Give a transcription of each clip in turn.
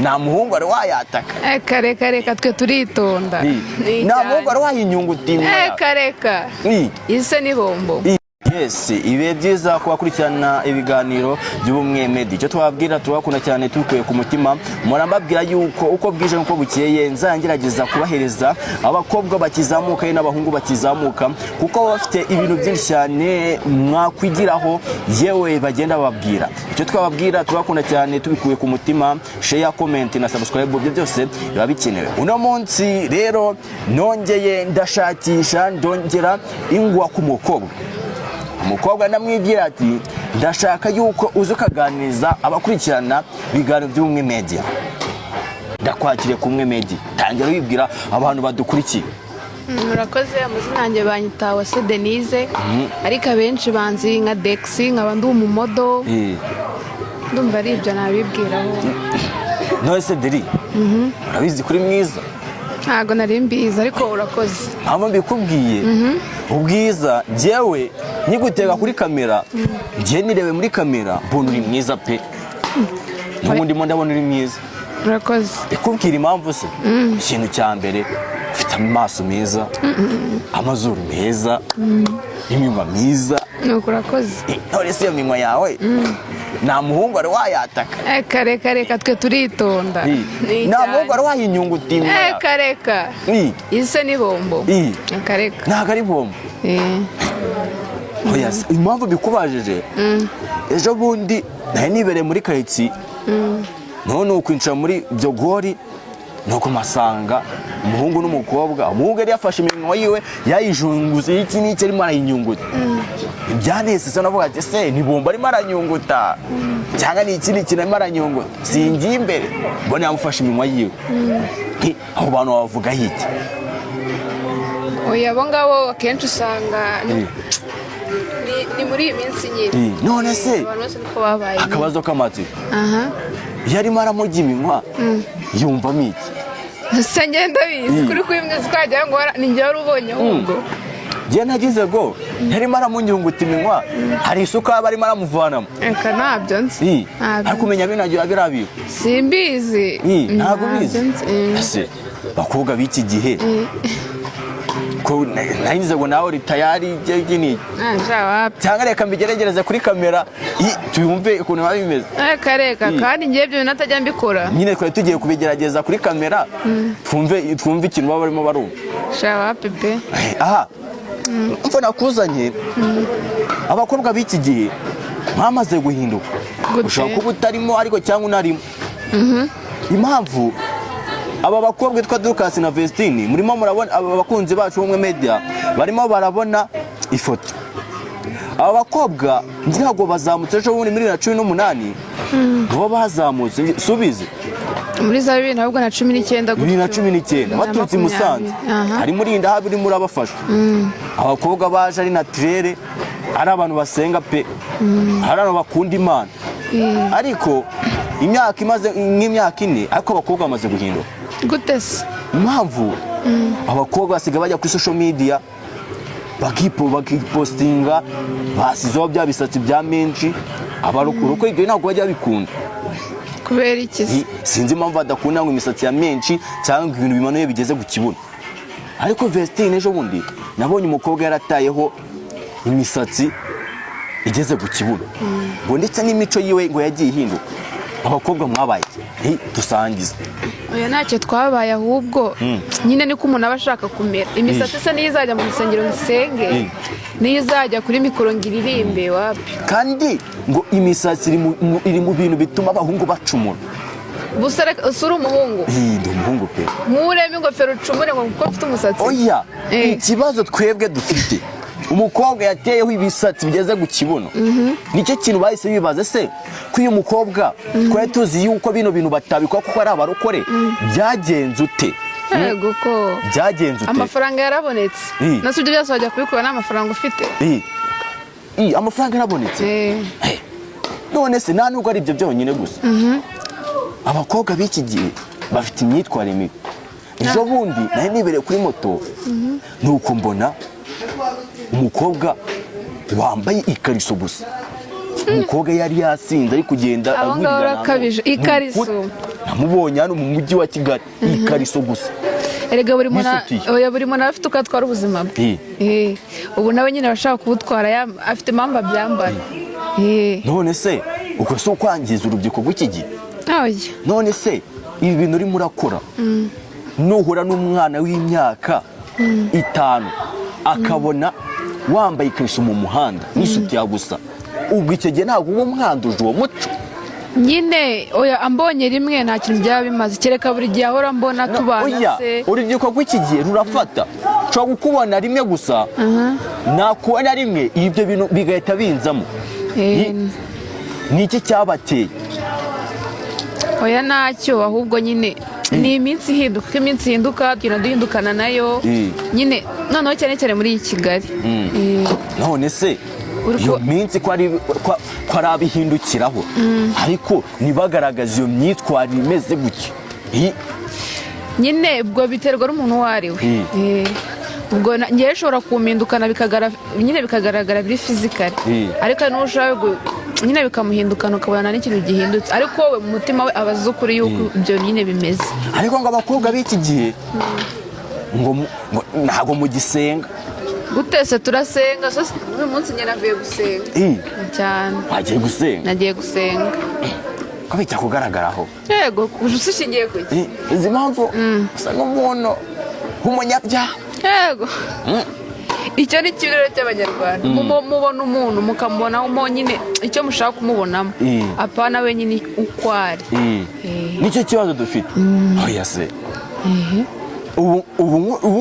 Nta muhungu wari wayataka? Reka, reka, reka, twe turitonda. Ni Nta cyane. muhungu wari wayinyunguta inyuma yawe? Reka, reka. Ise ni bombo. Yes, ibihe byiza ku bakurikirana ibiganiro by'Ubumwe Media. Icyo twababwira, turabakunda cyane tubikuye ku mutima. Murambabwira yuko uko bwije n'uko bukeye nzagerageza kubahereza abakobwa bakizamuka n'abahungu bakizamuka, kuko baba bafite ibintu byinshi cyane mwakwigiraho, yewe bagenda bababwira. Icyo twababwira, turabakunda cyane tubikuye ku mutima. Share, comment na subscribe, ibyo byose biba bikenewe. Uno munsi rero nongeye ndashakisha, ndongera ingwa ku mukobwa. Umukobwa ndamwibwira ati: "Ndashaka yuko uza ukaganiriza abakurikirana ibiganiro by'Ubumwe Media." Ndakwakiriye ku Bumwe Media, tangira wibwira abantu badukurikiye. Murakoze. Amazina yanjye banyita Wase Denise, ariko abenshi banzi nka Dexy, nkaba ndi umumodel. Ndumva ari ibyo nabibwiraho. None se Deri, urabizi kuri mwiza? Ntabwo nari mbizi, ariko urakoze. Mpamvu mbikubwiye, ubwiza, njyewe nkigutega kuri kamera, njyewe nirebe muri kamera mbona uri mwiza pe. N'ubundi ndimo ndabona uri mwiza. Urakoze. Ndikubwira impamvu se. Ikintu cya mbere, ufite amaso meza, amazuru meza, iminwa myiza. Nuko urakoze. None se iyo minwa yawe nta muhungu wari wayataka? Reka, reka, reka, twe turitonda. Ni Nta cyane. muhungu wari wayinyunguta iminwa yawe? Reka, reka. Ise ni bombo. Reka, reka. Ntabwo ari bombo? Eh. Oya se, impamvu bikubajije, ejo bundi nari nibereye muri karitsiye, none ukwinjira muri ibyo gori, nuko mpasanga umuhungu n'umukobwa. Umuhungu yari yafashe iminwa yiwe yayijunguze, iki n'iki, arimo arayinyunguta. Ibyanezeza, navuga ati: "Se ni bombo arimo aranyunguta cyangwa ni ikindi kintu arimo aranyunguta?" Singiye imbere, mbona yamufashe iminwa yiwe. Abo bantu bavugaho iki? Oya, abo ngabo akenshi usanga ni muri iyi minsi nyine. None se Abantu bose niko babaye nyine. Akabazo k'amatsiko: Aha. iyo arimo aramurya iminwa yumvamo iki? Se ngenda bizi kuri kwimwe twagira ngo ni njye wari ubonye ahubwo. Njye nagize ngo yarimo aramunyunguta iminwa, hari isuka aba arimo aramuvanamo. Reka, ntabyo nzi. Ntabyo. Ariko umenya binagira biriya bintu. Simbizi. Ntabwo Ntabyo ubizi? nzi. Ese bakobwa b'iki gihe, ko nagize ngo nawe uri tayari, iki n'iki? Ah, sha, wapi. Cyangwa reka mbigeregereze kuri kamera, tuyumve ukuntu biba bimeze. Reka, reka. Kandi ngiye ibyo bintu atajya mbikora. Nyine twari tugiye kubigerageza kuri kamera, twumve ikintu baba barimo barumva. Sha, wapi pe. Aha mva nakuzanye, abakobwa b'iki gihe bamaze guhinduka. Gute? Ushobora kuba utarimo ariko, cyangwa unarimo. Impamvu aba bakobwa witwa Dorcas na Vestine, murimo murabona aba bakunzi bacu b'Ubumwe Media barimo barabona ifoto. Aba bakobwa ntabwo bazamutse ejo bundi muri 2018, nibo bazamutse, subize. Muri za bibiri ahubwo na cumi n'icyenda gutyo. 2019, baturutse i Musanze. Aha. Harimo urinda habi urimo urabafasha. Abakobwa baje ari naturel, ari abantu basenga pe, ari abantu bakunda Imana. Ariko imyaka imaze nk'imyaka 4, ariko abakobwa bamaze guhinduka. Gute se? Impamvu, abakobwa basigaye bajya kuri social media bakipostinga basizeho bya bisatsi bya menshi. Abarokore ibyo ntabwo bajya babikunda. Kubera iki se? Sinzi impamvu badakunda ngo imisatsi ya menshi cyangwa ibintu bimanuye bigeze ku kibuno. Ariko Vestine, ejo bundi nabonye umukobwa yaratayeho imisatsi igeze ku kibuno, ngo ndetse n'imico yiwe ngo yagiye ihinduka. Abakobwa mwabaye iki? Dusangize. Oya, ntacyo twabaye, ahubwo nyine niko umuntu aba ashaka kumera. Imisatsi se niyo izajya mu rusengero ngo isenge? Niyo izajya kuri mikoro ngo iririmbe? Wapi. Kandi ngo imisatsi iri mu bintu bituma abahungu bacumura. Gusa reka, usure umuhungu. Ndi umuhungu pe. Nkuremo ingofero ucumure ngo kuko mfite umusatsi? Oya. Ikibazo twebwe dufite, umukobwa yateyeho ibisatsi bigeze ku kibuno, nicyo kintu bahise bibaza: se ko uyu mukobwa twari tuzi yuko bino bintu batabikora kuko ari abarokore, byagenze ute? Yego ko. Byagenze ute? Amafaranga yarabonetse. Na ibyo byose wajya kubikora nta mafaranga ufite? Amafaranga yarabonetse. None se nta nubwo ari ibyo byonyine gusa, abakobwa b'iki gihe bafite imyitwarire mibi. Ejo bundi nari nibereye kuri moto, nuko mbona umukobwa wambaye ikariso gusa. Umukobwa yari yasinze, ari kugenda Abo ngabo agurira urakabije. ahantu. Ikariso? Namubonye hano mu mujyi wa Kigali, ikariso gusa. Erega buri muntu, N'isutiye. oya, buri muntu aba afite uko atwara ubuzima bwe. Ubu nawe nyine abashaka kubutwara, afite impamvu abyambara. None se uko si ukwangiza urubyiruko rw'iki gihe? Oya. None se ibi bintu urimo urakora, nuhura n'umwana w'imyaka 5 akabona wambaye ikariso mu muhanda n'isutiya gusa, ubwo icyo gihe ntabwo uba umwanduje uwo muco? Nyine oya, ambonye rimwe nta kintu byaba bimaze, kereka buri gihe ahora mbona tubana. Oya, se urubyiruko rw'iki gihe rurafata, nshobora kukubona rimwe gusa, nakubona rimwe ibyo bintu bigahita binzamo. Ni iki cyabateye? Oya, ntacyo, ahubwo nyine ni iminsi ihinduka. Uko iminsi ihinduka tugenda duhindukana nayo. Nyine noneho cyane cyane muri iyi Kigali. None se iyo minsi ko ari abihindukiraho, ariko ntibagaragaze iyo myitwarire imeze gutya? Nyine ubwo biterwa n'umuntu uwo ari we. Ubwo ngewe nshobora kumpindukana nyine bikagaragara biri physical, ariko hari n'uwo ushobora nyine bikamuhindukana ukabona n'ikintu gihindutse, ariko wowe mu mutima we aba azi ukuri yuko ibyo nyine bimeze. Ariko ngo abakobwa b'iki gihe ngo ntabwo mugisenga. Gute se? Turasenga. So uyu munsi njye navuye gusenga. Cyane. Wagiye gusenga? Nagiye gusenga. Ko bijya kugaragaraho? Yego, ushingiye ku iki? Izi mpamvu usanga umuntu w'umunyabyaha. Yego, icyo ni kimwe rero cy'Abanyarwanda. Mubona umuntu mukamubonamo nyine icyo mushaka kumubonamo, apana wenyine uko ari. Nicyo kibazo dufite. Oya se, ubu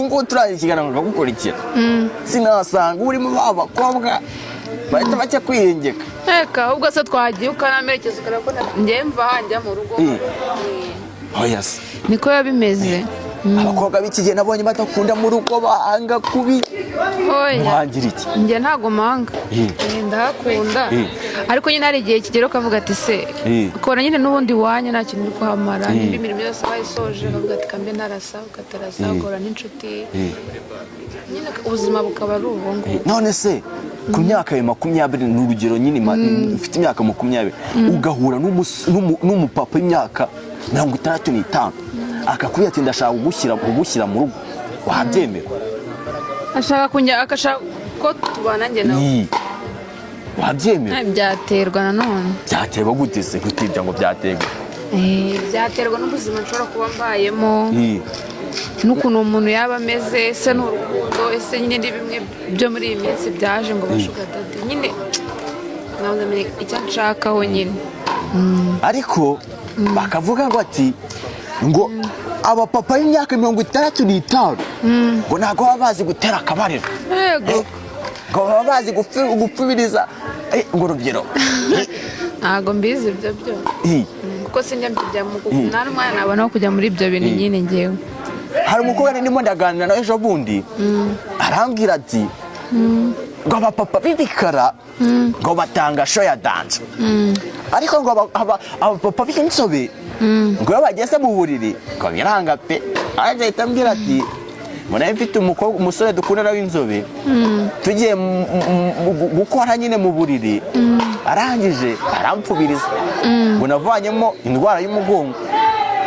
ngubu turaje ikiganiro nkagukurikira, sinasanga urimo ba bakobwa bahita bajya kwihengeka. Reka, ahubwo se twagiye ukanamerekeza ukareba ko njye mva aha njya mu rugo. Oya se. Niko biba bimeze. Abakobwa b'iki gihe nabonye badakunda mu rugo, banga kubi. Oya. Muhangira iki? Njye ntago manga. Ndahakunda. Ariko nyine hari igihe kigera ukavuga ati se, ukabona nyine n'ubundi iwanyu nta kintu uri kuhamara, nimba imirimo yose bayisoje, ukavuga ati kambe ntarasa, ukatarasa, ugahura n'inshuti. Nyine ubuzima bukaba ari ubu ngubu. None se ku myaka yawe 20, ni urugero nyine, ufite imyaka 20, ugahura n'umupapa w'imyaka 65, akakubwira ati ndashaka kugushyira mu rugo, wabyemera? Ashaka kunjya, agashaka ko tubana njye nawe? Wabyemera? Byaterwa nanone. Byaterwa gute se? Gutibya ngo byaterwa? Byaterwa n'ubuzima nshobora kuba mbayemo, n'ukuntu umuntu yaba ameze. Ese ni urukundo? Ese nyine ni bimwe byo muri iyi minsi byaje ngo ba sugar daddy? Nyine ntabwo ndamenya icyo nshakaho nyine. Ariko bakavuga ngo ati ngo abapapa b'imyaka 65 ngo ntabwo baba bazi gutera akabariro. Yego. Ngo baba bazi gupfubiriza ngo urubyiruko. Ntabwo mbizi ibyo byo, kuko sinjya mbijyamo, kuko nta n'umwanya nabona wo kujya muri ibyo bintu nyine ngewe. Hari umukobwa ndimo ndaganira nawe ejo bundi, arambwira ati ngo abapapa b'ibikara ngo batanga show ya danger, ariko ngo abapapa b'inzobe ngo iyo bageze mu buriri ngo biranga pe. Arangije ahita ambwira ati ngo nawe mfite umukobwa, umusore dukundana w'inzobe, tugiye gukora nyine mu buriri, arangije arampfubiriza, ngo navanyemo indwara y'umugongo.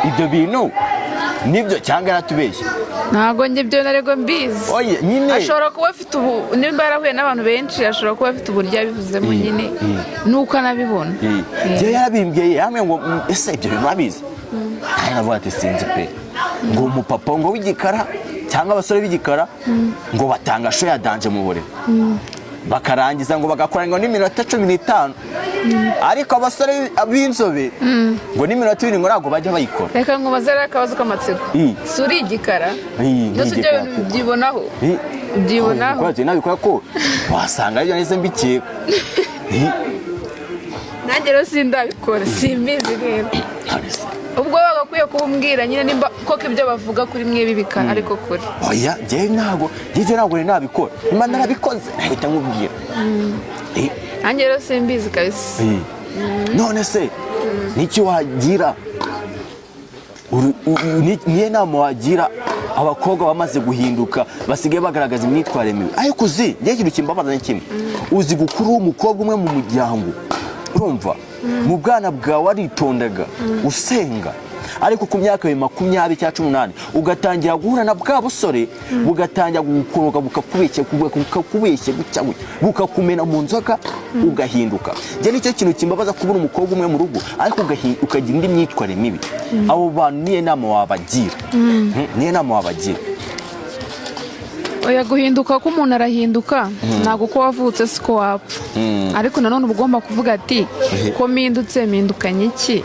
Ibyo bintu nibyo cyangwa yaratubeshye? Ntabwo njye ibyo narego mbizi. Oye nyine. Ashobora kuba afite ubu, nimba yarahuye n'abantu benshi, ashobora kuba afite uburyo yabivuzemo nyine, nuko anabibona. Njyewe yarabimbwiye yambwiye ngo ese ibyo bintu urabizi?" Nanjye navuga ati sinzi pe. Ngo umupapa ngo w'igikara cyangwa abasore b'igikara ngo batanga show ya danger mu buriri, bakarangiza ngo bagakora ngo n'iminota 15, ariko abasore b'inzobe ngo n'iminota 2 ngo ntabwo bajya bayikora. Reka nkubaze rero akabazo k'amatsiko. Si uri igikara? Ndi Byose ibyo igikara bintu pe. ubyibonaho? Ubyibonaho? Kubera ati nabikora ko wasanga aribyo nahise mbikeka. Nanjye rero sindabikora, simbizi rero. Kabisa. Ubwo bagakwiye kubumbwira nyine nimba koko ibyo bavuga kuri mwe bibikara ariko kuri. Oya, njyewe ntabwo nari nabikora. Nimba narabikoze nahita nkubwira. Nanjye rero simbizi kabisa. None se niki wagira niyo nama wagira abakobwa bamaze guhinduka, basigaye bagaragaza imyitwarire mibi? Ariko uzi njye ikintu kimbabaza ni kimwe: uzi gukuru w'umukobwa umwe mu muryango, urumva mu bwana bwawe waritondaga, usenga. Ariko ku myaka yawe 20 cyangwa 18 ugatangira guhura na bwa busore, bugatangira gukoroga, bukakubeshya, bukakubeshya gutya gutya, bukakumena mu nzoga, ugahinduka. Njye nicyo kintu kimbabaza, kubura umukobwa umwe mu rugo ariko ukagira indi myitwarire mibi. Abo bantu niyo nama wabagira? Niyo nama wabagira? Oya, guhinduka ko umuntu arahinduka, ntabwo uko wavutse siko wapfa. Ariko nanone uba ugomba kuvuga ati: "Ko mpindutse, mpindukanye iki?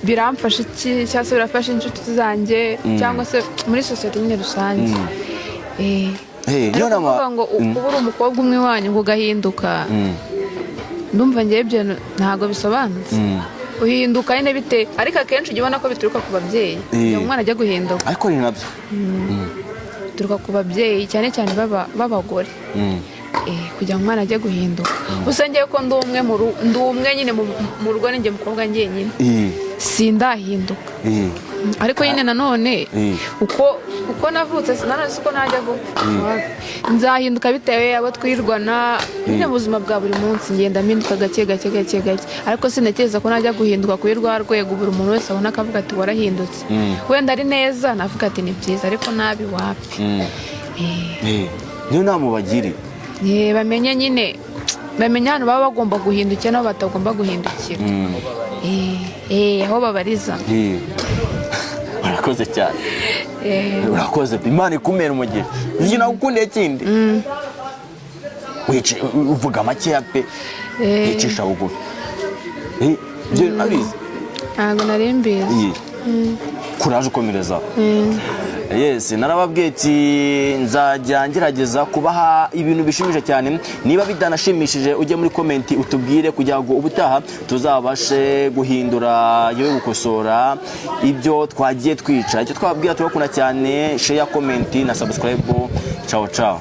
Biramfasha iki, cyangwa se birafasha inshuti zanjye, cyangwa se muri sosiyete nyine rusange?" Niyo Ariko nama. kuvuga ngo uba uri umukobwa umwe iwanyu ngo ugahinduka, ndumva ngewe ibyo ntabwo bisobanutse. Uhinduka nyine bite? Ariko akenshi ujya ubona ko bituruka ku babyeyi kugira ngo umwana ajye guhinduka. Ariko ni nabyo. Bituruka ku babyeyi, cyane cyane b'abagore. Kugira ngo umwana ajye guhinduka. Gusa ngewe ko ndi umwe ndi umwe nyine mu rugo, ninjye mukobwa njyenyine, sindahinduka. Ariko nyine nanone uko navutse nanone siko najya gupfa. Nzahinduka bitewe abo twirwana nyine mu buzima bwa buri munsi. Ngenda mpinduka gake gake gake gake, ariko sintekereza ko najya guhinduka kuri rwa rwego buri muntu wese abona akavuga ati: "Warahindutse." Wenda ari neza navuga ati: "Ni byiza," ariko nabi wapi. Niyo nama ubagiriye? Bamenye nyine, bamenye ahantu baba bagomba guhindukira n'aho batagomba guhindukira. Aho babariza. Urakoze cyane. Urakoze pe. Imana ikumera umugisha. Iki nagukundiye kindi, uvuga makeya pe. Wicisha bugufi. Ibyo abizi. Ntabwo nari mbizi. Iyi kuraje, ukomereza. Yes, narababwiye ati nzajya ngerageza kubaha ibintu bishimishije cyane. Niba bitanashimishije, ujye muri comment utubwire kugira ngo ubutaha tuzabashe guhindura, yewe gukosora ibyo twagiye twica. Icyo twababwira, turabakunda cyane. Share, comment na subscribe. Ciao ciao.